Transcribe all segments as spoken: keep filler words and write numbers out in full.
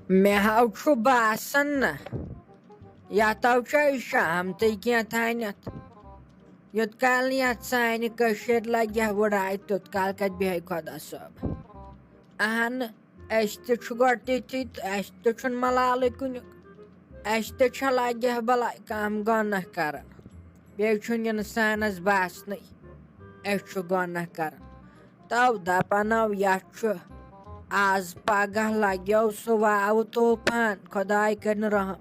مےٚ ہاو چھُ باسان نہ، یَتھ ہاو چھُ شام تہِ کینٛہہ تانٮ۪تھ۔ یوٚت کال نہٕ یَتھ سانہِ کٔشیٖرِ لَگہِ ہا وٕڑاے، توٚت کال کَتہِ بیٚہہِ خۄدا صٲب؟ اَہَن، أسۍ تہِ چھُ گۄڈٕ تِتھی تہٕ اَسہِ تہِ چھُنہٕ مَلالٕے کُنیُک۔ اَسہِ تہِ چھےٚ لَگہِ ہا بَلاے کَم گۄناہ کَران۔ بیٚیہِ چھُنہٕ اِنسانَس باسنٕے أسۍ چھُ گۄناہ کَران۔ تو دَپان یَتھ چھُ آز پَگاہ لَگیو سُہ واوٕ طوٗفان، خۄداے کٔرِن رحم۔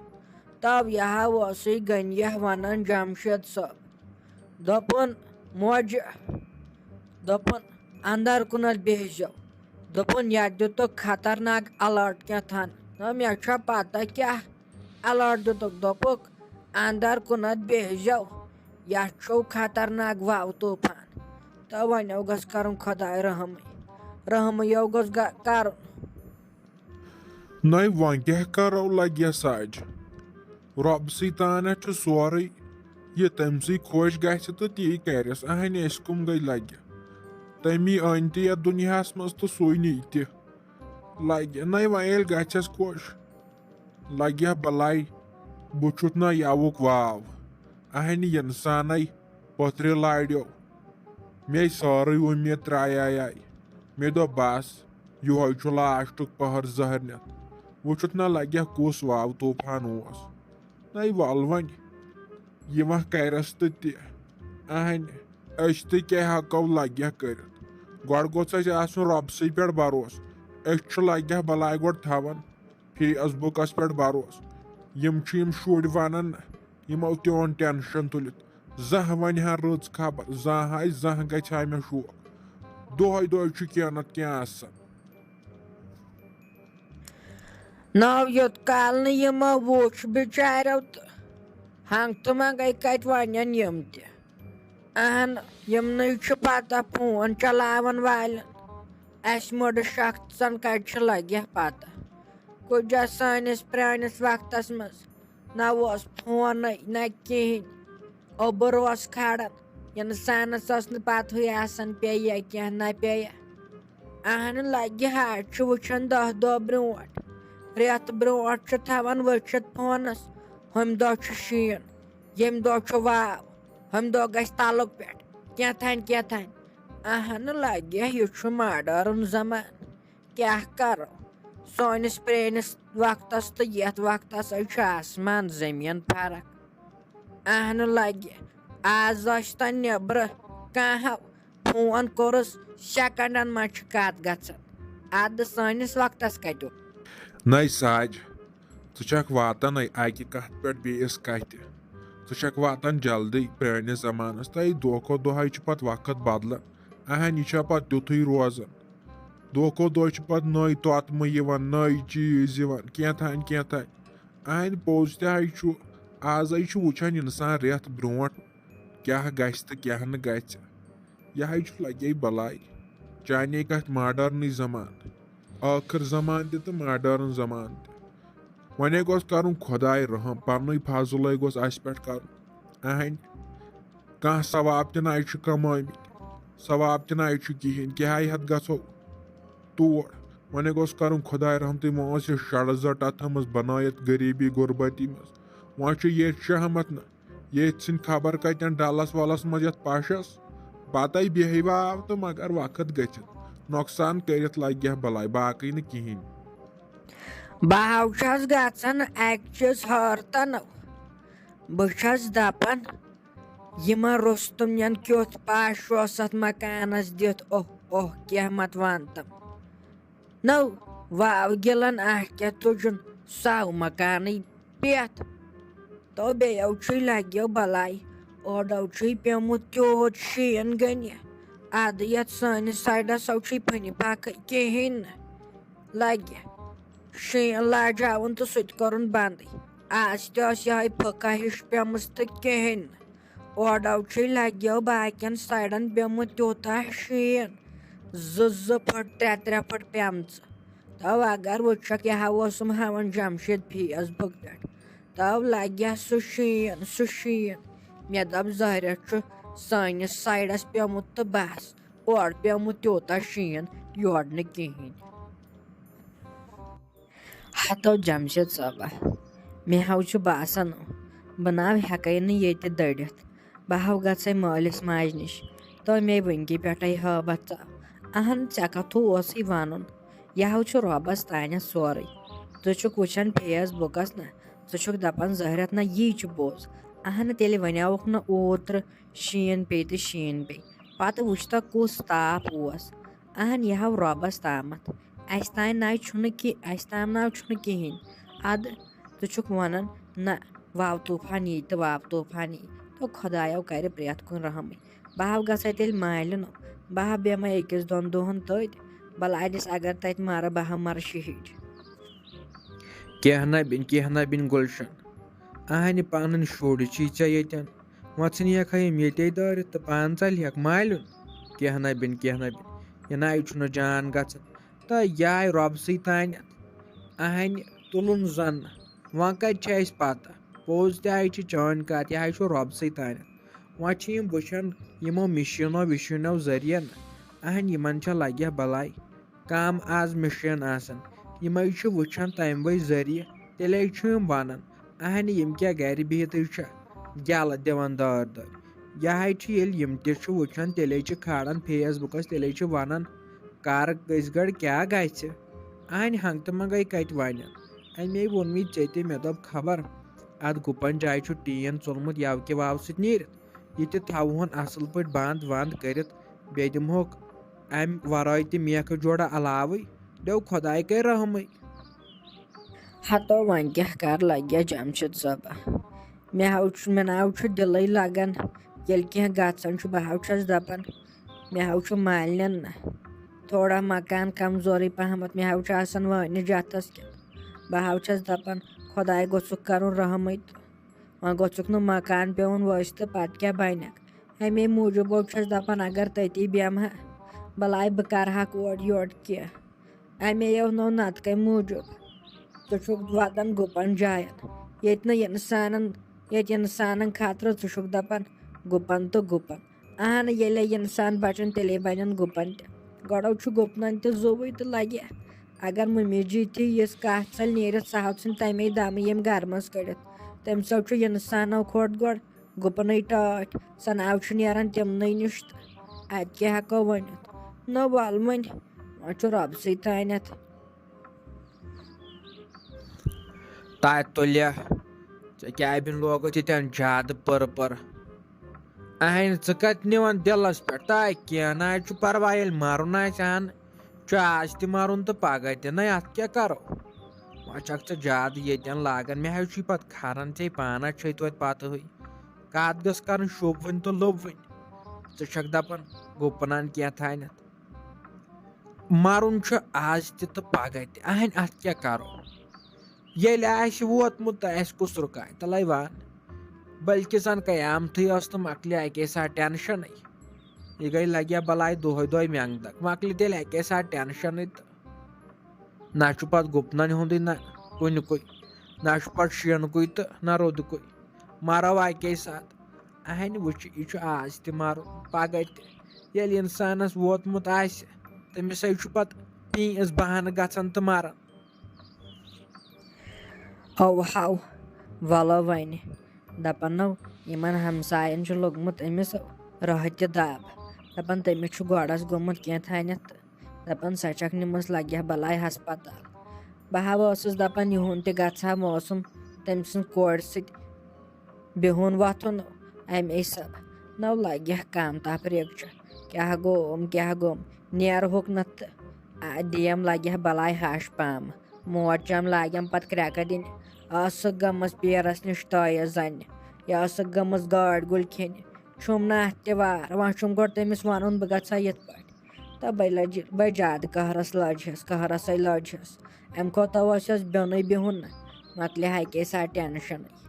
تو یہِ ہا اوسُے غنیہ وَنان جمشید صٲب۔ دوٚپُن، موجہِ، دوٚپُن، اَندَر کُنَتھ بیٚہزیو۔ دوٚپُن، یَتھ دِتُکھ خطرناک الرٹ کیٛاہ تھان۔ نہ، مےٚ چھا پَتہ کیٛاہ الرٹ دِتُکھ؟ دوٚپُکھ، اَندَر کُنَتھ بیٚہزیو، یَتھ چھُو خطرناک واوٕ طوٗفان۔ تہٕ وۄنۍ گوٚژھ کَرُن خۄداے رحمٕے، رحمٕے گوٚژھ گہ-، کَرُن۔ نَے وۄنۍ کیٛاہ کَرو لَگہِ ساجہِ؟ رۄبسٕے تانٮ۪تھ چھُ سورُے، یہِ تٔمۍ سٕے خۄش گژھِ تہٕ تی کَرٮ۪س۔ اَہَنہِ أسۍ کٕم گٔے لَگہِ؟ تٔمی أنۍ تہِ یَتھ دُنیاہَس منٛز تہٕ سُے نی تہِ۔ لَگہِ نَے وۄنۍ ییٚلہِ گژھٮ۪س خۄش، لَگہِ ہا بَلاے، بہٕ چھُتھ نہ یَوُک واو۔ اَہَنہِ اِنسانَے پٔتھرِ لاریو۔ مے سٲرٕے اُمید ترٛایے۔ مےٚ دوٚپ، بَس، یِہوٚے چھُ لاسٹُک پٔہر زہر نِتھ۔ وٕچھُتھ نہ لَگہِ ہا کُس واو طوٗفان اوس۔ نَے وَل وۄنۍ، یہِ وۄنۍ کَرٮ۪س تہٕ تہِ۔ اَہَنہِ، أسۍ تہِ کیٛاہ ہٮ۪کو لَگہِ ہا کٔرِتھ؟ گۄڈٕ گوٚژھ اَسہِ آسُن رۄبسٕے پٮ۪ٹھ بَروسہٕ۔ أسۍ چھِ لَگہِ ہا بَلاے گۄڈٕ تھاوان فیس بُکَس پٮ۪ٹھ بَروسہٕ۔ یِم چھِ یِم شُرۍ وَنان، یِمو تہِ اوٚن ٹٮ۪نشَن تُلِتھ۔ زانٛہہ وَنہِ ہا رٕژ خبر، زانٛہہ آے، زانٛہہ گژھِ ہا مےٚ شوق۔ دۄہَے دۄہَے چھُ کینٛہہ نَتہٕ کینٛہہ آسان۔ ناو یوٚت کال نہٕ یِمو وُچھ بِچاریو تہٕ ہنٛگ تہٕ منٛگَے کَتہِ وَنَن یِم تہِ۔ اہن، یِمنٕے چھُ پتہ فون چلاون والٮ۪ن۔ اسہِ مٔڈٕ شخصن کتہِ چھِ لگہِ پتہ؟ کُجا سٲنِس پرٛٲنِس وقتس منٛز نہ اوس فونٕے نہ کِہیٖنۍ۔ اوٚبُر اوس کھاران، انسانس ٲس نہٕ پتہٕے آسان پیٚیہِ یا کینٛہہ نہ پیٚیہِ۔ اہن لگہِ ہا، چھُ وٕچھان دہ دۄہ برونٛٹھ، رٮ۪تھ برونٛٹھ چھُ تھاوان وٕچھِتھ فونس، ہُمہِ دۄہ چھُ شیٖن، ییٚمہِ دۄہ چھُ واو، ہُمہِ دۄہ گژھِ تَلُک پٮ۪ٹھ، کینٛہہ تام، کینٛہہ تام۔ اہن لگہِ، یہِ چھُ ماڈٲرٕن زمانہٕ۔ کیٛاہ کرو؟ سٲنِس پرٛٲنِس وقتس تہٕ یَتھ وقتس حظ چھُ آسمان زٔمیٖن فرق۔ اہن لگہِ، آز ٲسۍ تن نیٚبرٕ کانٛہہ فون کوٚرُس، سیکنڈن منٛز چھِ کتھ گژھان۔ ادٕ سٲنِس وقتس کتہِ اوس؟ نَے ساج، ژٕ چھَکھ واتان اَکہِ کَتھِ پٮ۪ٹھ بیٚیِس کَتھِ۔ ژٕ چھَکھ واتان جلدی پرٛٲنِس زمانَس۔ تہٕ دۄہ کھۄتہٕ دۄہ حظ چھُ پَتہٕ وقت بدلان۔ اہن، یہِ چھا پَتہٕ تیُتھُے روزان؟ دۄہ کھۄتہٕ دۄہ چھِ پَتہٕ نٔے تۄتمہٕ یِوان، نٔے چیٖز یِوان، کینٛہہ تام، کینٛہہ تام۔ اہن، پوٚز تہِ حظ چھُ، آز حظ چھُ وٕچھان اِنسان رٮ۪تھ برونٛٹھ کیٛاہ گژھِ تہٕ کیٛاہ نہٕ گژھِ۔ یہِ حظ چھُ لگے بلاے۔ چانے کَتھ ماڈٲرنٕے زمانہٕ۔ ٲخٕر زمانہٕ تہِ تہٕ ماڈٲرٕن زمانہٕ تہِ۔ وۄنۍ گوٚژھ کرُن خۄداے رحم، پننُے فضلے گوٚژھ اسہِ پٮ۪ٹھ کرُن۔ اہنۍ، کانٛہہ ثواب تہِ نہ چھُ کمٲمٕتۍ، ثواب تہِ نہ چھُ کِہیٖنۍ، کیٛاہ ہٮ۪تھ گژھو تور؟ وۄنۍ گوٚژھ کرُن خۄداے رحم، تہٕ وۄنۍ ٲس یہِ شرٕ زٔٹ اتھ تھٲمٕژ بنٲیِتھ غریٖبی غربتی منٛز۔ وۄنۍ چھُ ییٚتہِ شہمت نہ، ییٚتھۍ ژھٕنۍ خبر کتٮ۪ن ڈلس ولس منٛز یتھ پشس۔ پتے بیہہِ واو تہٕ مگر وقت گٔژھِتھ نۄقصان کٔرِتھ لگہِ ہا بلاے، باقٕے نہٕ کِہینۍ۔ بہٕ ہاو چھَس گژھان اَکہِ چیٖز حٲرتن۔ بہٕ چھَس دپان، یِمن روستُم ین کیُتھ پش اوس اتھ مکانس دِتھ۔ اوہ اوہ، کیاہ مت وانتم۔ نو، واو گِلن اکھ کیٛاہ تُجُن ساو مکانٕے پٮ۪تھ۔ تو بیٚیو چھُے لگیو بلاے، اورو چھُے پیومُت تیوٗت شیٖن گنہِ۔ ادٕ یتھ سٲنِس سایڈس او چھُے پھنہِ پھکھٕے کِہیٖنۍ نہٕ لگہِ۔ شیٖن لاجاوُن تہٕ سُہ تہِ کوٚرُن بندٕے۔ آز تہِ ٲس یِہوٚے پھٕکہ ہِش پیمٕژ تہٕ کِہیٖنۍ نہٕ۔ اورٕ چھُے لگیو باقین سایڈن پیومُت تیوٗتاہ شیٖن، زٕ زٕ پھٕٹ، ترٛےٚ ترٛےٚ پھٕٹ پیمژٕ۔ تو اگر وٕچھکھ، یہِ ہا اوسُم ہاوان جمشید فیس بُک پٮ۪ٹھ۔ تو لگہِ ہا سُہ شیٖن، سُہ شیٖن۔ مےٚ دوٚپ، ظٲہرہ چھُ سٲنِس سایڈس پیومُت تہٕ بس، اورٕ پیومُت تیوٗتاہ شیٖن، یورٕ نہٕ کِہیٖنۍ۔ ہتو جمشید صٲبہ، مےٚ ہاو چھُ باسان، بہٕ ناو ہٮ۪کَے نہٕ ییٚتہِ دٔرِتھ۔ بہٕ ہاو گژھَے مٲلِس ماجہِ نِش۔ تہٕ مےٚ وٕنکہِ پٮ۪ٹھَے ہٲبتھ ژاو۔ اہن، ژےٚ کتھو اوسُے ونُن؟ یہِ ہاو چھُ رۄبس تانٮ۪تھ سورُے۔ ژٕ چھُکھ وٕچھان فیس بُکس نہ، ژٕ چھُکھ دپان زہرت نہ یی چھُ بوز۔ اہن، تیٚلہِ ونیاوُکھ نہ اوترٕ شیٖن پیٚیہِ تہٕ شیٖن پیٚیہِ۔ پتہٕ وٕچھ تہ کُس تاپھ اوس۔ اہن، یہِ ہاو رۄبس تامتھ۔ اسہِ تام ناو چھُنہٕ کہِ-، اسہِ تام ناو چھُنہٕ کِہیٖنۍ۔ ادٕ ژٕ چھُکھ ونان، نہ، واو طوفان یی تہٕ واو طوفان یی، تہٕ خۄدایو کرِ پرٛٮ۪تھ کُنہِ رحمٕے۔ بہٕ ہاو گژھے تیٚلہِ مالِنُک، بہٕ ہاو بیٚہمے أکِس دۄن دۄہن تٔتۍ، بلادِس اگر تتہِ مرٕ، بہٕ ہاو مرٕ شہیٖد۔ کینٛہہ نہ بِن، کینٛہہ نہ بِن گُلشن، اہنہِ پنٕنۍ شُرۍ چھی ژےٚ ییٚتٮ۪ن، وۄنۍ ژھٕنہِ ہٮ۪کھ یِم ییٚتے دٲرِتھ تہٕ پانہٕ ژلہِ ہٮ۪کھ مالِیُن۔ کینٛہہ نہ بِن، کینٛہہ نہ بِن، یہِ نہ چھُنہٕ جان گژھان۔ تہٕ یہِ آے رۄبسٕے تانٮ۪تھ۔ اہنہِ تُلُن زن نہٕ۔ وۄنۍ کتہِ چھِ اسہِ پتہ؟ پوٚز تہِ آے چھِ چٲنۍ کتھ، یہِ آے چھُ رۄبسٕے تانٮ۪تھ۔ وۄنۍ چھِ یِم وٕچھان یِمو مِشیٖنو وِشیٖنو ذٔریعہٕ نہٕ۔ اہنہِ یِمن چھےٚ لگہِ ہا بلاے۔ کم از مِشیٖن آسان۔ یِمے چھِ وٕچھان تمہِ وے ذٔریعہٕ۔ تیٚلے چھُ یِم ونان، اہنہِ یِم کیٛاہ گرِ بِہِتھٕے چھِ گٮ۪لہٕ دِوان دٲر دٲر۔ یہِ ہاے چھُ ییٚلہِ یِم تہِ چھِ وٕچھان، تیٚلے چھِ کھالان فیس بُکس، تیٚلے چھِ ونان، کر گٔژھۍ گڑ کیٛاہ گژھِ؟ اہنہِ ہنگ تہٕ منگے کتہِ ونن؟ امے ووٚن مےٚ ژےٚ تہِ، مےٚ دوٚپ خبر اتھ گُپن جایہِ چھُ ٹیٖن ژوٚلمُت یوٕ کہِ واوٕ سۭتۍ نیٖرِتھ۔ یہِ تہِ تھاوہون اصل پٲٹھۍ بند وند کٔرِتھ، بیٚیہِ دِمہوکھ امہِ ورٲے تہِ میکھٕ جوڑا علاوٕے۔ دیو خۄداے کرِ رحمٕے۔ ہتو وۄنۍ کیٛاہ کر لگہِ جمشید صٲبہ؟ مےٚ ہاو چھُ، مےٚ ناو چھُ دِلٕے لگان، ییٚلہِ کینٛہہ گژھان چھُ، بہٕ ہاو چھَس دپان، مےٚ ہاو چھُ مالِنٮ۪ن نہ تھوڑا مکان کمزورٕے پہمتھ، مےٚ ہاو چھُ آسان وٲنِج اَتھس کٮ۪تھ۔ بہٕ ہاو چھَس دپان، خۄداے گوٚژھُکھ کرُن رحمٕے تہٕ وۄنۍ گوٚژھُکھ نہٕ مکان پیوٚن ؤسۍ تہٕ پتہٕ کیٛاہ بنٮ۪کھ۔ امے موٗجوٗب ہاو چھَس دپان، اگر تٔتی بیٚہمہٕ ہا، بلاے بہٕ کرٕ ہاکھ اورٕ یورٕ کینٛہہ۔ امے یو نو نتہٕ کمہِ موٗجوٗب؟ ژٕ چھُکھ واتان گُپن جاین، ییٚتہِ نہٕ انسانن، ییٚتہِ انسانن خٲطرٕ ژٕ چھُکھ دپان گُپن تہٕ گُپن۔ اہن، ییٚلے انسان بچن، تیٚلے بنن گُپن تہِ۔ گۄڈو چھُ گُپنن تہِ زُوٕے تہٕ لگہِ۔ اگر مُمِجی تہِ یِژھ کتھ ژلہِ نیٖرِتھ، سۄ ہاو ژھٕنہِ تمے دمہٕ ییٚمہِ گرٕ منٛز کٔڑِتھ۔ تٔمۍ سو چھُ انسانو کھۄتہٕ گۄڈٕ گُپنٕے ٹٲٹھۍ، سۄ ناو چھُ نیران تِمنٕے نِش تہٕ اتہِ کیٛاہ ہٮ۪کو ؤنِتھ؟ نہ، ول وۄنۍ، وۄنۍ چھُ رۄبسٕے تانٮ۪تھ۔ تتہِ تُلہِ ژےٚ کیٛاہ بِن لوگُتھ ییٚتٮ۪ن زیادٕ پٔر پٔر؟ اہنہِ، ژٕ کتہِ نِوان دِلس پٮ۪ٹھ؟ تاے کینٛہہ نہ حظ چھُ پرواے، ییٚلہِ مرُن آسہِ ہن، چھُ آز تہِ مرُن تہٕ پگاہ تہِ۔ نہ، اتھ کیٛاہ کرو؟ وۄنۍ چھکھ ژٕ زیادٕ ییٚتٮ۪ن لاگان، مےٚ حظ چھُے پتہٕ کھران ژےٚ پانس چھے توتہِ پتہٕے۔ کتھ گٔژھ کرٕنۍ شوٗبوٕنۍ تہٕ لوٚبوٕنۍ۔ ژٕ چھکھ دپان گُپنن کینٛہہ تانٮ۪تھ۔ مرُن چھُ آز تہِ تہٕ پگاہ تہِ، اہنہِ اتھ کیٛاہ کرو؟ ییٚلہِ آسہِ ووتمُت تہٕ آسہِ کُس رُکاے، تلے وان۔ بلکہِ زن قیامتھٕے ٲس تہٕ مۄکلہِ اکے ساتہٕ ٹینشنٕے۔ یہِ گٔے لگہِ ہا بلاے دۄہے دۄہے مٮ۪نٛگ دگ، مۄکلہِ تیٚلہِ اکے ساتہٕ ٹینشنٕے تہٕ۔ نہ چھُ پتہٕ گُپنن ہُنٛدُے نہ کُنہِ کُے، نہ چھُ پتہٕ شیٖنہٕ کُے تہٕ نہ روٚدٕ کُے۔ مرو اکے ساتہٕ۔ اہنہِ وٕچھ، یہِ چھُ آز تہِ مرُن، پگاہ تہِ۔ ییٚلہِ انسانس ووتمُت آسہِ، تٔمِس ہے چھُ پتہٕ پیٖنٛژ بہانہٕ گژھان تہٕ مران۔ او ہاو، ولو وۄنۍ۔ دپان نو، یِمن ہمساین چھُ لوٚگمُت أمِس رٲتۍ تہِ دب۔ دپان تٔمِس چھُ گۄڈس گوٚمُت کینٛہہ تانٮ۪تھ تہٕ دپان سۄ چھکھ نِمٕژ لگہِ ہا بلاے ہسپتال۔ بہٕ ہا ٲسٕس دپان یِہُنٛد تہِ گژھِ ہا موسم تٔمۍ سٕنٛز کورِ سۭتۍ بِہُن وۄتھُن اَمے سب۔ نو لگہِ ہا کم تفریٖق چھُ۔ کیٛاہ گوٚوم، کیٛاہ گوٚوم؟ نیرہوکھ نہٕ تہٕ آ، دِیم لگہِ ہا بلاے ہش پامہٕ۔ موج چم لاگٮ۪م پتہٕ کرٛٮ۪کہٕ دِنہِ۔ ٲسٕکھ گٔمٕژ پیٖرس نِش تٲیٖز اننہِ۔ یا ٲسٕکھ گٔمٕژ گٲڈۍ گُلۍ کھیٚنہِ۔ چھُم نہٕ اتھ تہِ وار۔ وۄنۍ چھُم گۄڈٕ تٔمِس ونُن بہٕ گژھٕ ہا یِتھ پٲٹھۍ۔ تہٕ بٔے لٔج-، بٔے زیادٕ قہرس لٔجہس، قہرسے لٔجہس۔ امہِ کھۄتہٕ اوسُس بیوٚنُے بِہُن نہ، مۄکلہِ ہا اکے ساتہٕ ٹینشنٕے۔